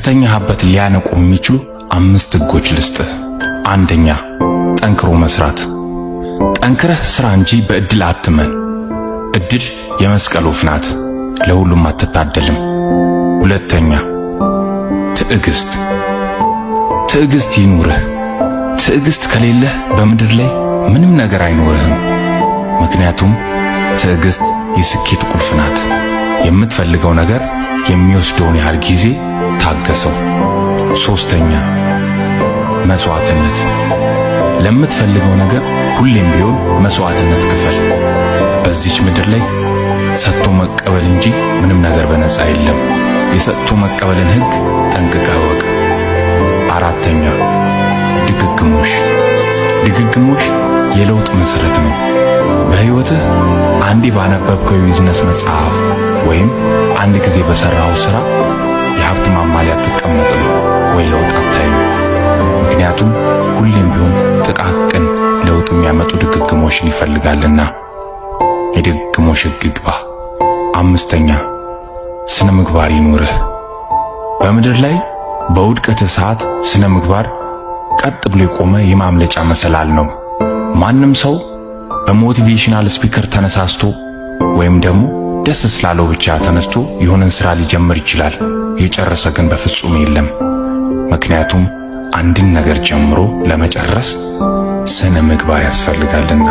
ከተኛህበት ሊያነቁ የሚችሉ አምስት ሕጎች ልስጥህ። አንደኛ፣ ጠንክሮ መስራት። ጠንክረህ ስራ እንጂ በእድል አትመን። እድል የመስቀል ወፍ ናት፣ ለሁሉም አትታደልም። ሁለተኛ፣ ትዕግስት። ትዕግስት ይኑርህ። ትዕግስት ከሌለህ በምድር ላይ ምንም ነገር አይኖርህም። ምክንያቱም ትዕግስት የስኬት ቁልፍ ናት። የምትፈልገው ነገር የሚወስደውን ያህል ጊዜ ታገሰው። ሶስተኛ፣ መስዋዕትነት። ለምትፈልገው ነገር ሁሌም ቢሆን መስዋዕትነት ክፈል። በዚች ምድር ላይ ሰጥቶ መቀበል እንጂ ምንም ነገር በነፃ የለም። የሰጥቶ መቀበልን ሕግ ጠንቅቀህ እወቅ። አራተኛ፣ ድግግሞሽ። ድግግሞሽ የለውጥ መሰረት ነው። በሕይወትህ አንዴ ባነበብከው የቢዝነስ መጽሐፍ ወይም አንድ ጊዜ በሠራኸው ሥራ የሀብት ማማ ላይ አትቀመጥም ወይ ለውጥ አታይም። ምክንያቱም ሁሌም ቢሆን ጥቃቅን ለውጥ የሚያመጡ ድግግሞሽን ይፈልጋልና የድግግሞሽ ሕግ ይግባ። አምስተኛ፣ ስነ ምግባር ይኑርህ። በምድር ላይ በውድቀትህ ሰዓት ስነ ምግባር ቀጥ ብሎ የቆመ የማምለጫ መሰላል ነው። ማንም ሰው በ motivational speaker ተነሳስቶ ወይም ደግሞ ደስ ስላለው ብቻ ተነስቶ የሆነን ስራ ሊጀምር ይችላል። የጨረሰ ግን በፍጹም የለም። ምክንያቱም አንድን ነገር ጀምሮ ለመጨረስ ስነ ምግባር ያስፈልጋልና።